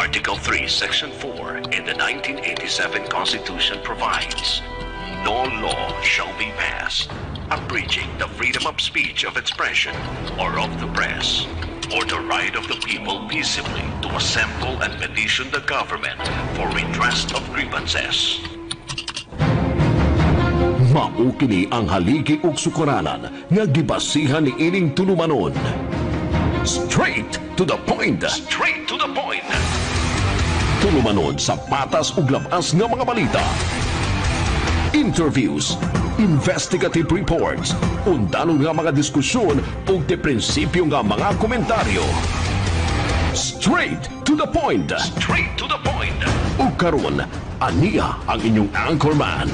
Article 3, Section 4 in the 1987 Constitution provides, "No law shall be passed abridging the freedom of speech, of expression, or of the press, or the right of the people peaceably to assemble and petition the government for redress of grievances." Mao kini ang haligi ug sukaranan nga gibasihan ni ining tulumanon. Straight to the point. Straight to the point. Tulumanon sa patas ug labas nga mga balita. Interviews, investigative reports, undanong nga mga diskusyon ug de prinsipyo nga mga komentaryo. Straight to the point. Straight to the point. Ug karon, aniya ang inyong anchorman.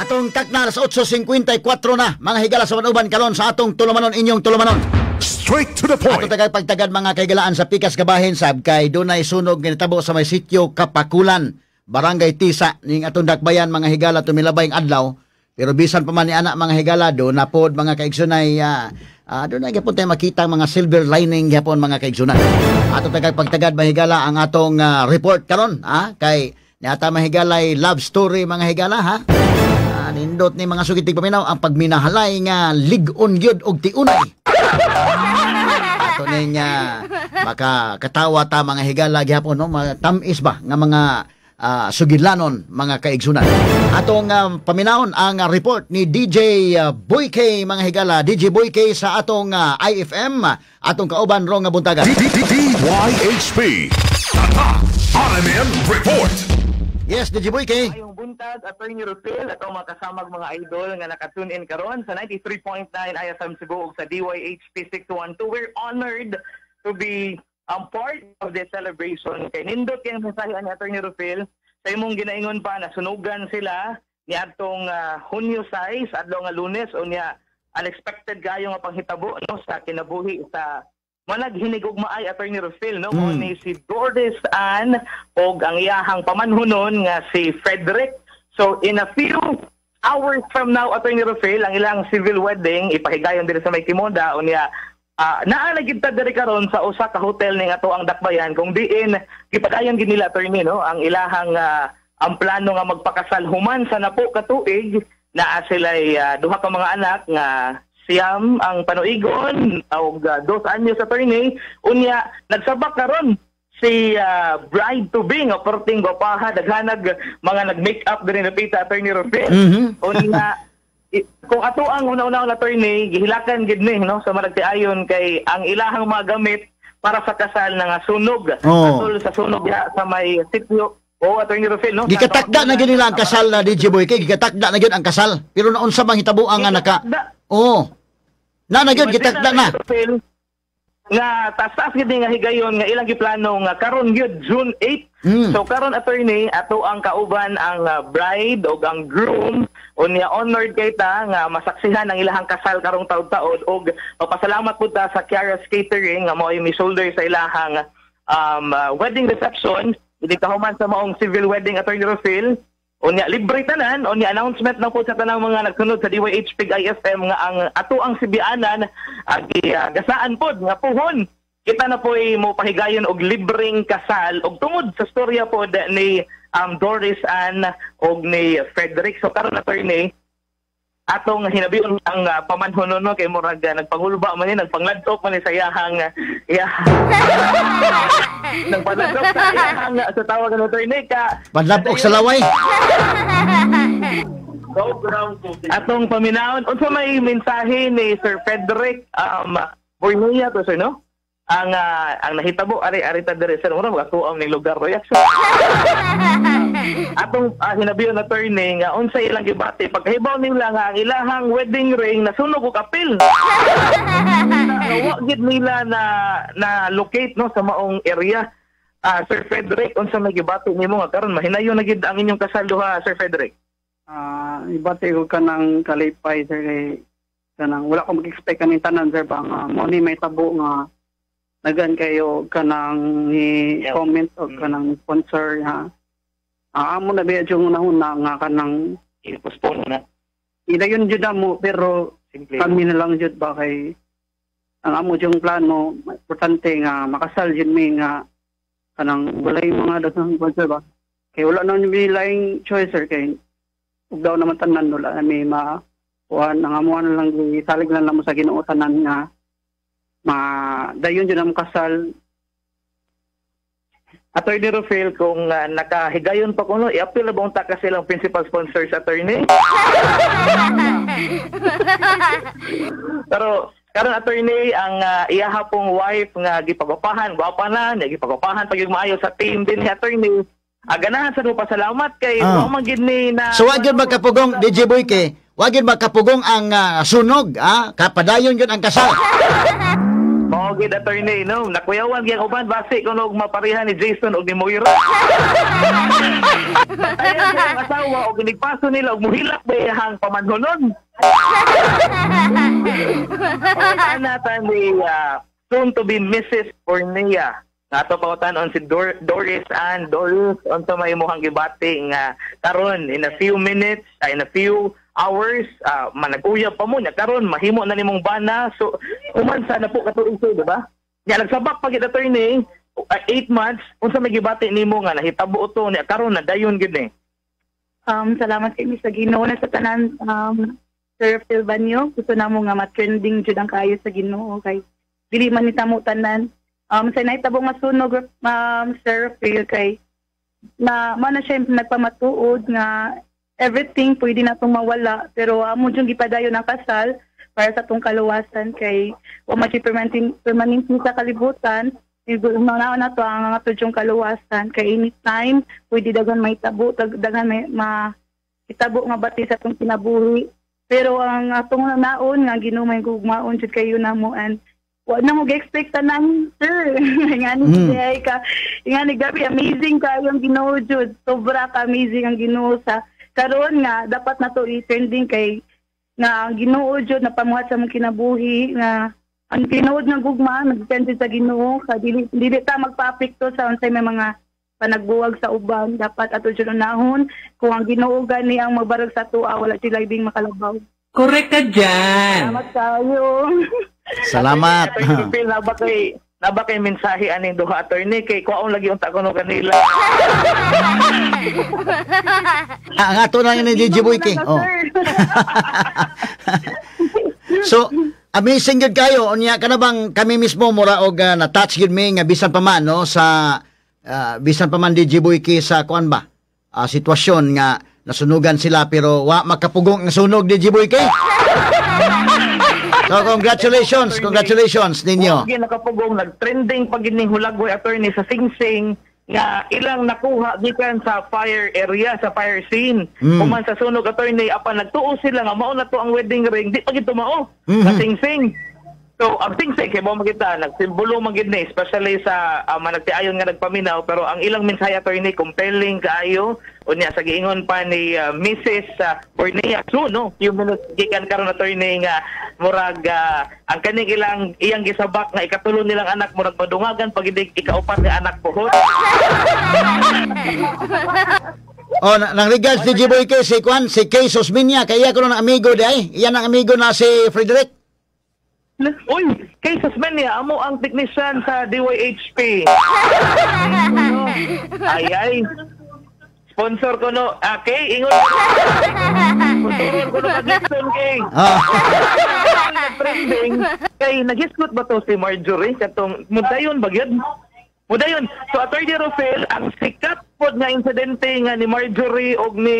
Atong takna sa 8:54 na, mga higala, sa uban karon sa atong tulumanon, inyong tulumanon. Straight to the Ato point. tagay pagtagad, mga kahigalaan, sa pikas kabahin sab kay dunay sunog nga nitabo sa may sitio Kapakulan, Barangay Tisa ning atong dakbayan, mga higala, tumilabayng adlaw. Pero bisan pa man ni ana, mga higala, do na pod, mga kaigsunay, do na gyapon tayo makita ang mga silver lining gyapon, mga kaigsunan. Ato tagay pagtagad, mga higala, ang atong report karon, kay niata, mga higalay, love story, mga higala, ha. Nindot ni mga sugitig paminaw ang pagminahalay nga lig-on gyud og tiunay. Ato ning makakatawa ta, mga higala, gihapon, no, matamis ba nga mga sugilanon, mga kaigsunan. Atong paminawon ang report ni DJ Boy K, mga higala, DJ Boy K sa atong IFM, atong kauban rong nga buntagan. DYHP. Tatak RMN Report. Yes, DJ Boy K. Maayong buntag, Attorney Rufil, at ang mga kasamag mga idol nga nakatune in karon sa 93.9 IFM Cebu ug sa DYHP 612. We're honored to be part of this celebration. Kay nindot kayong mensahe ni Attorney Rufil sa imong ginaingon pa na sunugan sila niadtong Hunyo 6, adlaw nga Lunes, unya unexpected kayo nga panghitabo, no, sa kinabuhi sa manag hinigugmaay, Attorney Rufil, no, mo ni si Doris Ann og ang iyahang pamanhunon nga si Frederick. So in a few hours from now, Attorney Rufil, ang ilang civil wedding ipahigayon diri sa may Kimoda. Unya naa na gid ta diri karon sa usa ka hotel ning ato ang dakbayan kung diin gipadayon gid nila, attorney, no, ang ilahang ang plano nga magpakasal human sa napo ka tuig. Naa sila'y duha ka mga anak nga 9 ang panuigon og 2 anyos, attorney. Unya nagsabak karon si bride to be nga perting gwapaha, daghanag mga nag-make up diri napita, Attorney Rufil. Unya kung ato ang una-una, attorney, gihilakan gid ni, no, sa malagtiayon kay ang ilahang mga gamit para sa kasal na nga sunog atol sa sunog diha sa may sitio o, Attorney Rufil, no. Gikatakda na gyud nila ang kasal na, DJ Boy K, gikatakda na gyud ang kasal. Pero naunsa bang hitabo ang nga naka Gikatakda. Oo. Na gyud gitakda na. Rufil, nga taas-taas gid ni nga higayon nga ilang giplano nga karon gyud, June 8. So karon, attorney, ato ang kauban ang bride ug ang groom. Unya honored kay ta nga masaksihan ang ilahang kasal karong taud-taod ug papasalamat pud ta sa Kiara's Catering nga mao'y mi shoulder sa ilahang wedding reception hindi kahuman sa maong civil wedding, Attorney Rufil. Unya libre tanan. Unya announcement na po sa tanang mga nagsunod sa DYHP IFM nga ang ato ang Sibianan agi gasaan pod nga puhon kita na po'y mo pahigayon og libreng kasal og tungod sa storya pod ni Doris Ann og ni Frederick. So karon, attorney, atong hinabion ang pamanhonon, no, kay murag nagpangulba man ni, nagpangladtok man ni sa iyahang nagpanladtok sa iyahang sa tawag ng attorney ka Panlabok sa laway. Atong paminawon unsa may mensahe ni Sir Frederick Bornea to, sir, no, ang nahitabo ari ari ta diri, sir, mura magakuam ning lugar reaction. Atong hinabiyon, attorney, nga unsa ilang gibati pagkahibaw nila nga ang ilahang wedding ring nasunog og apil nga wa gid nila na na locate, no, sa maong area. Sir Frederick, unsa may gibati nimo nga karon mahinayon na gid ang inyong kasal duha, Sir Frederick? Ibati ko kanang kalipay, sir, kay kanang wala ko mag-expect kaning tanan, sir, ba nga mo ni may tabo nga nagan kayo kanang ni comment o kanang sponsor ha. Amo na biya yung una-una nga kanang I-postpone na. Idayon jud mo pero Simple. Kami na lang jud ba kay Ang amo yung plano, importante nga makasal jud mi nga kanang walay mga daghang kwan, sir, ba. Kay wala na mi laing choice, sir, kay ug daw naman tanan wala na mi ma kuan. Ang amuan na lang, gisalig lang namo sa Ginoo tanan nga ma dayon jud ang kasal. Attorney Rufil, kung nakahigayon pa kuno, i-appeal na ba unta ka silang principal sponsors, attorney? Pero karon, attorney, ang iyaha pong wife nga gipagwapahan, gwapa na, nga gipagwapahan pag yung maayo sa team din ni attorney. Ganahan sa mo pasalamat kay wa man gid ni na. So wa gyud magkapugong, DJ Boyke, wa gyud magkapugong ang sunog, ah, kapadayon gyud ang kasal. Mao gid, attorney, no. Nakuyawan gyud ang uban base kuno og mapareha ni Jason og ni Moira. Bantayan sa iyang asawa og inigpaso nila og muhilak ba iyang pamanhonon. Okay, ana ta ni soon to be Mrs. Bornea. Nga ato pangutan-on si Doris Ann. Doris, unsa may imong gibati nga karon in a few minutes, in a few hours, manag-uyab pa mo nya karon mahimo na nimong bana. So human sa na po katuig, di ba? Nya nagsabak pa gid, attorney, 8 months. Unsa may gibati nimo nga nahitabo to nya karon na dayon gid ni? Salamat kay sa Ginoo na sa tanan, Sir Phil Banyo. Gusto namo nga ma-trending jud ang kaayo sa Ginoo kay dili man ni tamo tanan. Sa nahitabo nga sunog, Sir Phil, kay na mao na siya nagpamatuod nga everything pwede na itong mawala, pero amo jud gipadayon ang kasal para sa atong kaluwasan kay wa man siya permanente sa kalibutan. Mao na to ang ato jung kaluwasan kay anytime pwede daghan may tabo, daghan may mahitabo nga bati sa atong kinabuhi, pero ang atong naon nga Ginoo may gugmaon jud kayo namo and wa na mo gi-expect tanan, sir. Ngani siya ka ngani grabe amazing kayo ang Ginoo jud. Sobra ka amazing ang Ginoo sa karon nga dapat nato i-trending kay nga ang Ginoo jud napamuhat sa mong kinabuhi nga ang tinuod nga gugma nagdepende sa Ginoo ka dili dili ta magpaapekto sa unsay may mga panagbuwag sa uban. Dapat ato jud unahon kung ang Ginoo gani ang magbarag sa tuwa, wala sila ibing makalabaw. Correct ka dyan. Salamat kayo. Salamat. Attorney Phil, na ba kay mensahe aning duha, attorney, kay kuwaon lagi unta kuno kanila? Ah, ang ato na ni DJ Boyke. Oh. So, amazing gyud kayo. Unya kana bang kami mismo mura og na-touch gyud mi nga bisan pa man no sa bisan pa man, DJ Boyke, sa kuan ba? Sitwasyon nga nasunugan sila pero wa makapugong ang sunog, DJ Boyke. So congratulations, congratulations ninyo. Wa gyud nakapugong, nag-trending pa gid ning hulagway, attorney, sa singsing nga ilang nakuha gikan sa fire area, sa fire scene. Human sa sunog, attorney, apan nagtuo sila nga mao na to ang wedding ring, di pa gid mao sa singsing. So, ang singsing, kay mo makita, nagsimbolo man gid ni, especially sa managtiayon nga nagpaminaw, pero ang ilang mensahe, attorney, compelling kaayo. Unya sa giingon pa ni Mrs. Bornea, so no, few minutes gikan karon, attorney, nga murag ang kaning ilang iyang gisabak nga ikatulo nilang anak murag madungagan pag ikaupat nga anak pohon. Oh, nang regards, DJ Boyke, si Kwan, si Kay Susminia, kaya ko ng amigo di ay. Iyan ang amigo na si Frederick. Uy, kay Susmenia, amo ang technician sa DYHP. Ay, ay. Sponsor ko no. Ah, kay, ingon. Sponsoron ko no kag kay. Nag-trending. Kay, naghisgot ba to si Marjorie? Katong, mudayon ba yun? Mudayon. So, Attorney Rofel, ang sikat pod nga insidente nga ni Marjorie og ni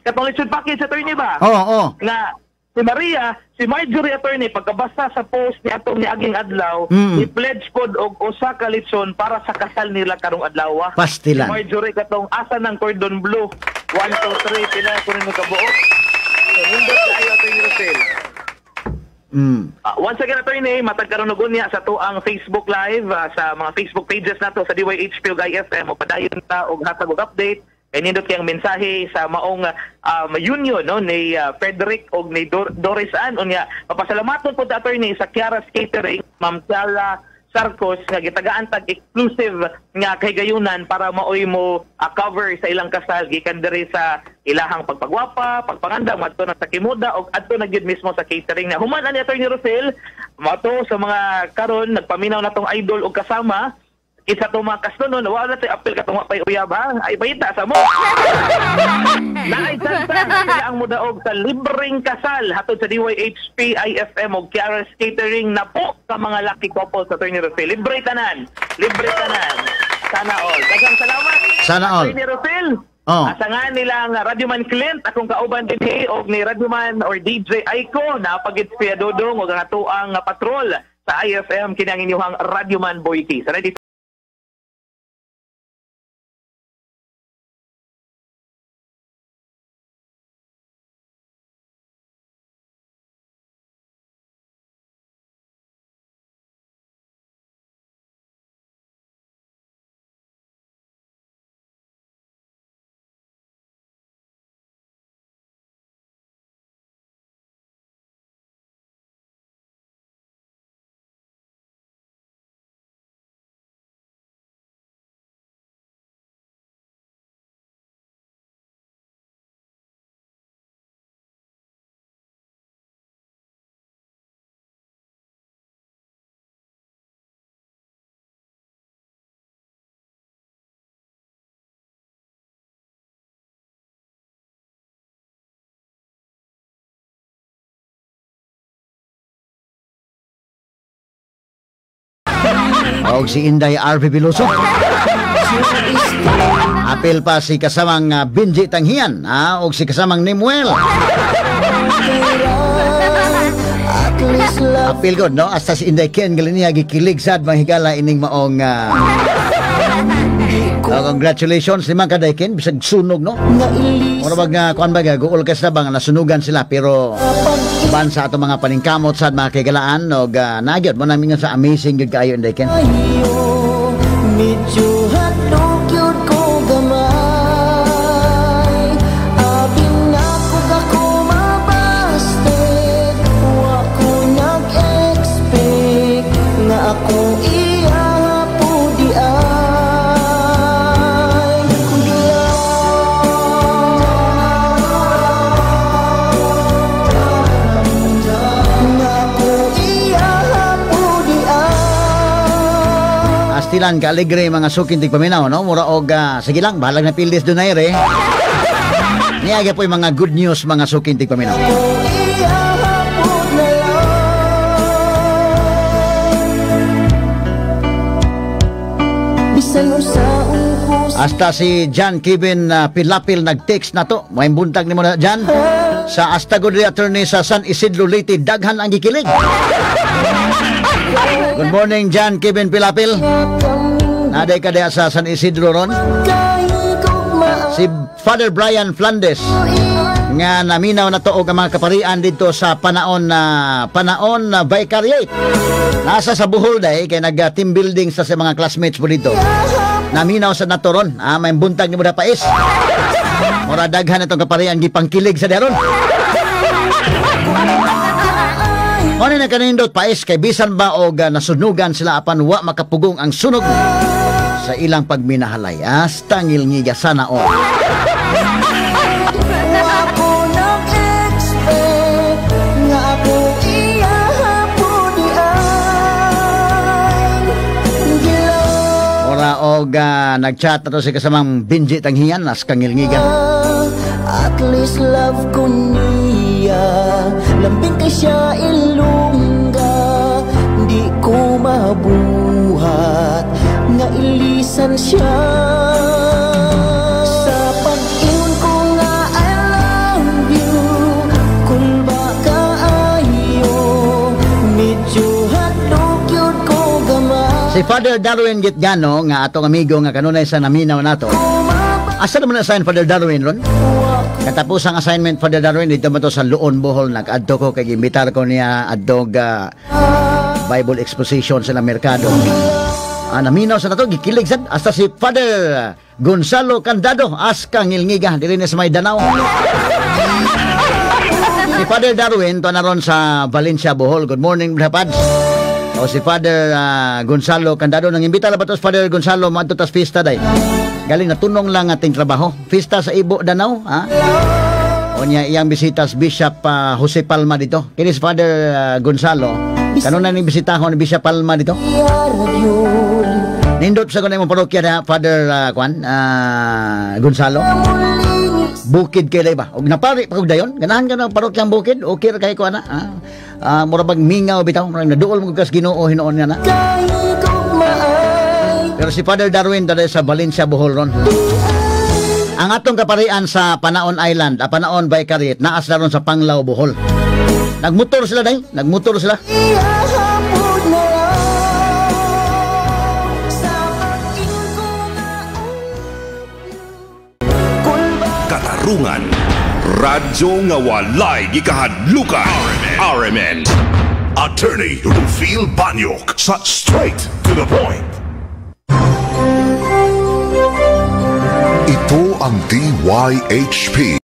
katong lechon package, attorney ba? Oo, oo. Nga si Maria, si Marjorie, attorney, pagkabasa sa post ni atong ni aging adlaw, i-pledge pod og usa ka lechon para sa kasal nila karong adlaw. Pastilan. Si Marjorie katong asa ng cordon bleu. 1 2 3 pila ko rin kabuok. So, nindot kaayo, Attorney Rosel. Once again, attorney, matag karon og unya sa tuang Facebook Live, sa mga Facebook pages nato sa DYHP ug IFM, o padayon ta og hatag og update. Kay nindot kayang mensahe sa maong union no ni Frederick og ni Doris Ann. Unya mapasalamaton po ta, attorney, sa Kiara's Catering, Ma'am Kiara. Sarcos nga gitagaan tag exclusive nga kahigayunan para maoy mo cover sa ilang kasal gikan diri sa ilahang pagpagwapa, pagpanganda adto na sa kimoda og adto na gyud mismo sa catering na. Human ani Attorney Rosel, mato sa mga karon nagpaminaw na tong idol og kasama isa to mga kasno no, wala na apil katong wa pay uyab ha, ay balita sa mo. Naay chance sila ang mudaog sa libreng kasal hatod sa DYHP, IFM og KRS Catering na po sa mga lucky couples sa Attorney Rosel. Libre tanan. Libre tanan. Sana all. Daghang salamat. Sana all. Attorney Rosel. Oh. Asa nga nilang Radyoman Clint, akong kauban dinhi og ni Radyoman or DJ Aiko napagit siya Dodong og ang atoang patrol sa IFM kini ang inyong Radyoman Boyki. Sa Og si Inday RV Biluso. Apil pa si kasamang Benji Tanghian, og si kasamang Nemuel. Apil god no, hasta si Inday Ken Galinia gikilig sad mga higala ining maong congratulations limang ka Day Ken, bisag sunog no. Mura bag kuan ba guol kas na bang nasunugan sila pero uban sa ato mga paningkamot sad mga kaigalaan og nagyod mo namin sa amazing gyud kaayo Inday Ken. Medyo hadlok yun ko gamay, abin na ko ako mabasted, wa ko nag-expect nga ako iya po di ay. Nga ako iya po di ay. Astilan ka alegre mga sukin tigpaminaw no, mura og sige lang bahalag na pildis dunay re. Niya po yung mga good news mga sukin tigpaminaw. Hasta si John Kevin Pilapil nag-text na to. May buntag nimo na John. Sa Asta Good Attorney sa San Isidro Leyte, daghan ang gikilig. Good morning John Kevin Pilapil. Naday ka diha sa San Isidro ron. Si Father Brian Flandes nga naminaw na to og ang mga kaparian dito sa panaon na Vicariate. Nasa sa Bohol day kay nag team building sa mga classmates po dito. Naminaw sa naturon, may buntag ni mo da pais. Mura daghan itong kaparian gipangkilig sa daron. Ano na kanindot pais kay bisan ba og nasunugan sila apan wa makapugong ang sunog sa ilang pagminahalay. Hasta ngilngiga sana all. Ora og nagchat na to si kasamang Benji Tanghian as kangilngiga. At least love ko niya, lambing kay siya ilongga, di ko mabuhat nga ilisan siya. Sa pag-ingon ko nga I love you, kulba kaayo, medyo hadlok yun ko gamay. Si Father Darwin Gitgano nga atong amigo nga kanunay sa naminaw nato. Asa naman na assign Father Darwin ron? Katapos ang assignment Father Darwin dito man to sa Luon Bohol, nag-adto ko kay gimbitar ko niya adtog Bible exposition sa merkado. Naminaw sa nato gikilig sad hasta si Father Gonzalo Candado aska ngilngiga diri na sa may Danao. Si Father Darwin to naron sa Valencia Bohol. Good morning, Brother Pads. O si Father Gonzalo Candado nang imbita la batos Father Gonzalo moadto tas pista day. Galing natunong lang ating trabaho. Pista sa Ibo Danao, ha? Unya iyang bisitas Bishop Jose Palma dito. Kini si Father Gonzalo. Kanunay ning bisitahon ni Bishop Palma dito. Nindot sa kuno imong parokya na Father kwan Gonzalo. Bukid kay ba? Og napari pa kog dayon. Ganahan ka ng parokyang bukid, okay ra kay ko ana. Mura bag mingaw bitaw, murag naduol mo kas Ginoo hinuon nga na. Pero si Father Darwin dali sa Valencia, Bohol ron. Ang atong kaparian sa Panaon Island, a Panaon Vicariate, naas na ron sa Panglao, Bohol. Nagmotor sila day, nagmotor sila. Katarungan, radyo nga walay gikahadlukan. RMN. Attorney Rufil Banyok sa Straight to the Point. Ito ang DYHP.